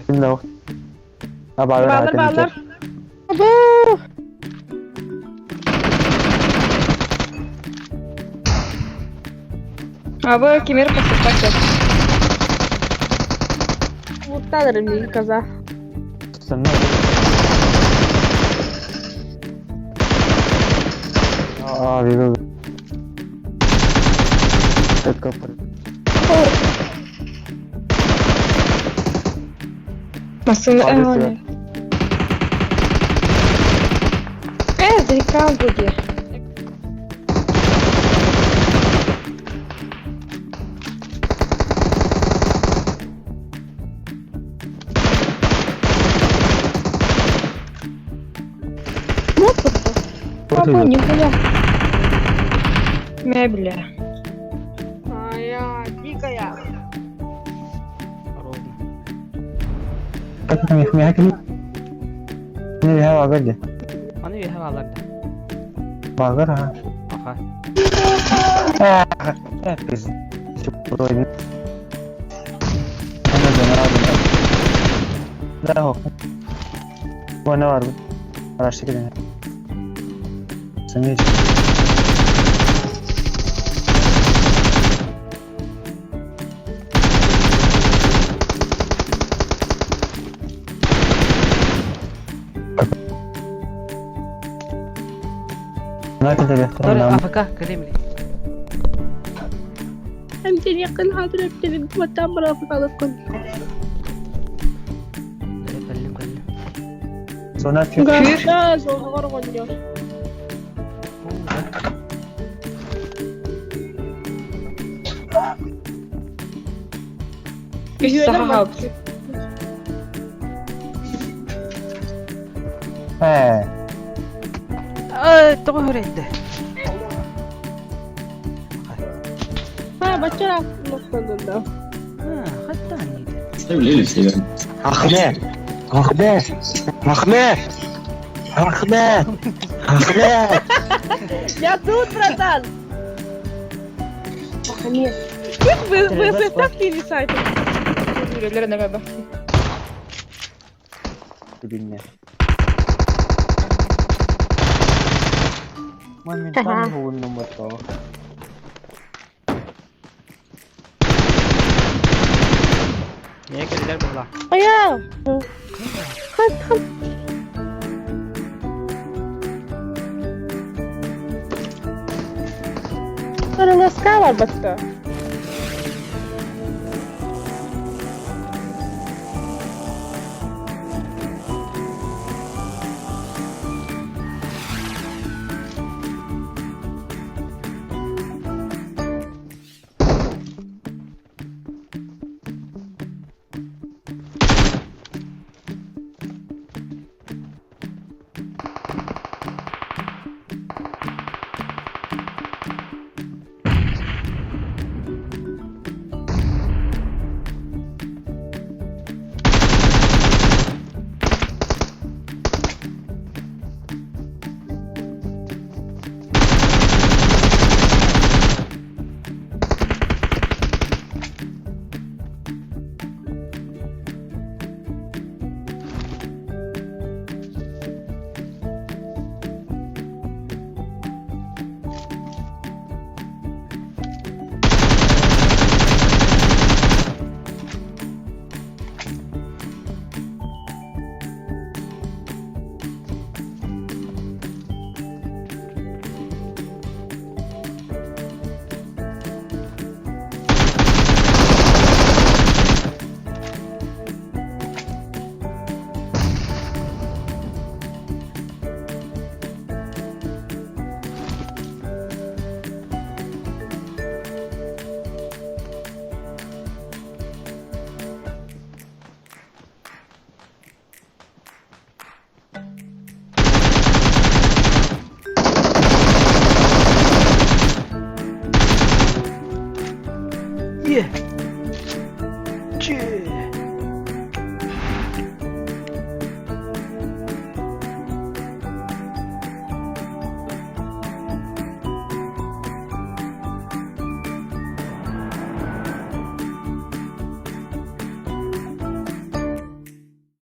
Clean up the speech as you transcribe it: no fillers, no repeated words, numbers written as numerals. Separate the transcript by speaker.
Speaker 1: No. Баалар
Speaker 2: Баалар баалар.
Speaker 3: Абы кимер поступать.
Speaker 2: Мурталар мин казах.
Speaker 1: А, видел. Это
Speaker 3: Массыына Э, заикал буди. Папа, нихуя. Мебля.
Speaker 2: Ая, дикая.
Speaker 4: Аны үөһэ бааллар да.
Speaker 1: Багыр ha.
Speaker 4: Аха.
Speaker 1: Biz Bu ne var bu? Araçta gidelim. Sen ne
Speaker 4: Который АФК Кремль.
Speaker 2: Эмтени кыл хатыр эптени баттан барафы калып кын.
Speaker 4: Кэллим кэллим.
Speaker 1: Sonra
Speaker 2: Газ, оғар гоньо.
Speaker 3: Үс саха
Speaker 1: He.
Speaker 4: Ай, тоҕо хөрейді.
Speaker 2: Ha, бачара ноқтандында.
Speaker 4: Хаттан ейді.
Speaker 1: Ahmet. Ahmet. Ahmet. Ahmet. Ahmet.
Speaker 2: Я тут, братан. Ахмед. Вы, вы, вы так не сайт.
Speaker 1: Bilme. Man min nummer to.
Speaker 4: Не кэллэр була.
Speaker 2: Ая. Хат, хат. Араласка бар батта.
Speaker 4: Yeah.